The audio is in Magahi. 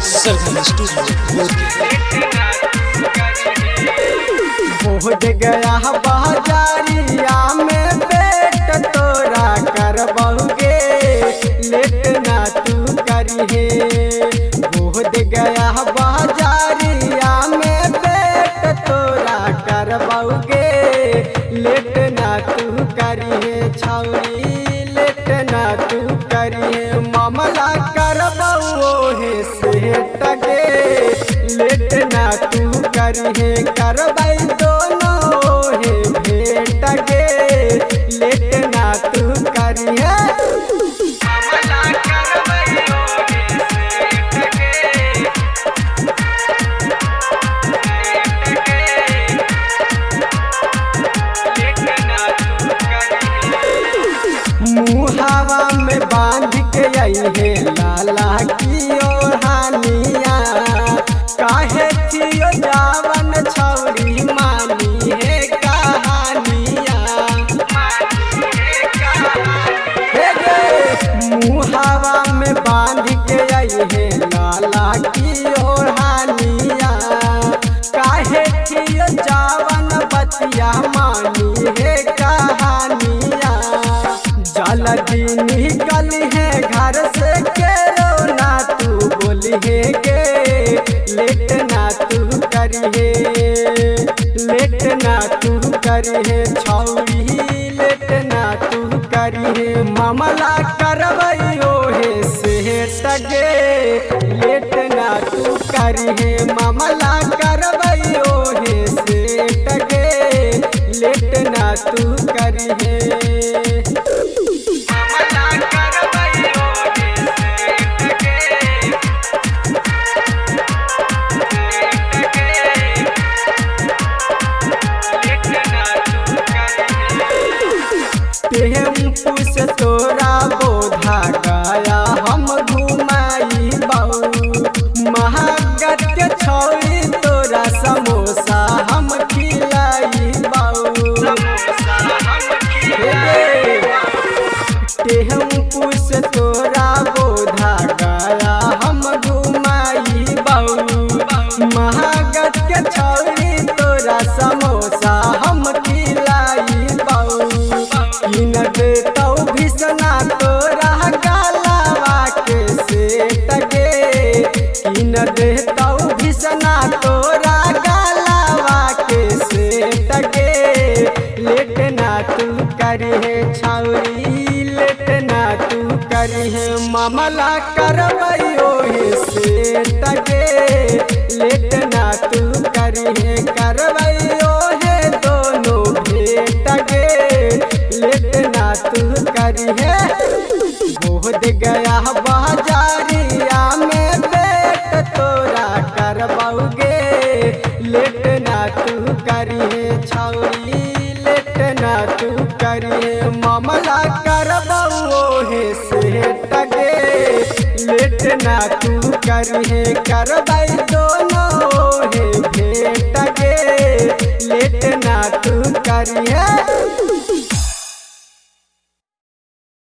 Sargam studio Bodhgaya. बोध गया बाजारिया में पेट तोरा करबहुगे, लेट ना तू करिहे। बोध गया बाजारिया में पेट तोरा करबहुगे, लेट ना तू करिहे छौरी, लेट ना तू करिहे। मामला करबहु हे सेठ गे, लेट ना तू करिहे। करबै दोनों हे भेट गे, लेट ना तू करिहे। मामला करबै हे सेठ गे, लेट ना तू करिहे। मुहावा में बांध के आई है लाला की ओढ़ानिया, काहे थियो जावन छौरी मानी है कहानिया। हे गे, मुहावा में बांध के आई है लाला की ओढ़ानिया, काहे थियो जावन बतिया मानी है कहानिया। जल्दी निकल है घर से केरो ना तू बोली है गे, लेट ना तू करिहे, लेट ना तू करिहे छौरी, लेट ना तू करिहे। मामला करबैयो हे सेठ गे, लेट ना तू करिहे। मामला करबैयो हे सेठ गे, लेट ना तू करिहे। मामला करबैयो हे सेठ गे, सेठ गे, लेट ना तू करिहे। टेम्पू से तोरा बोधा गया हम घुमाई बऊ, महागत के छौरी तोरा समोसा हम खिलाई बऊ। टेम्पू से तोरा बोधा गया हम घुमाई बऊ, महागत के छौरी तोरा समोसा हम खिलाई बऊ। किन देतौ भीषणा तोरा गलावा के सेट गे, किन देतौ भीषणा तोरा गलावा के सेट गे, लेट ना तू करिहे छौरी, लेट ना तू करिहे। मामला करबैयो हे सेठ गे, लेट ना तू करिहे। करबैयो हे दोनों भेट गे, लेट ना तू करिहे। बोध गया बाजारिया में पेट तोरा करबौगे, लेट ना तू करिहे छौरी, लेट ना तू करिहे। मामला करबौ हे सेठ गे, लेट ना तू करिहे। करबै दोनों हे भेट गे, लेट ना तू करिहे।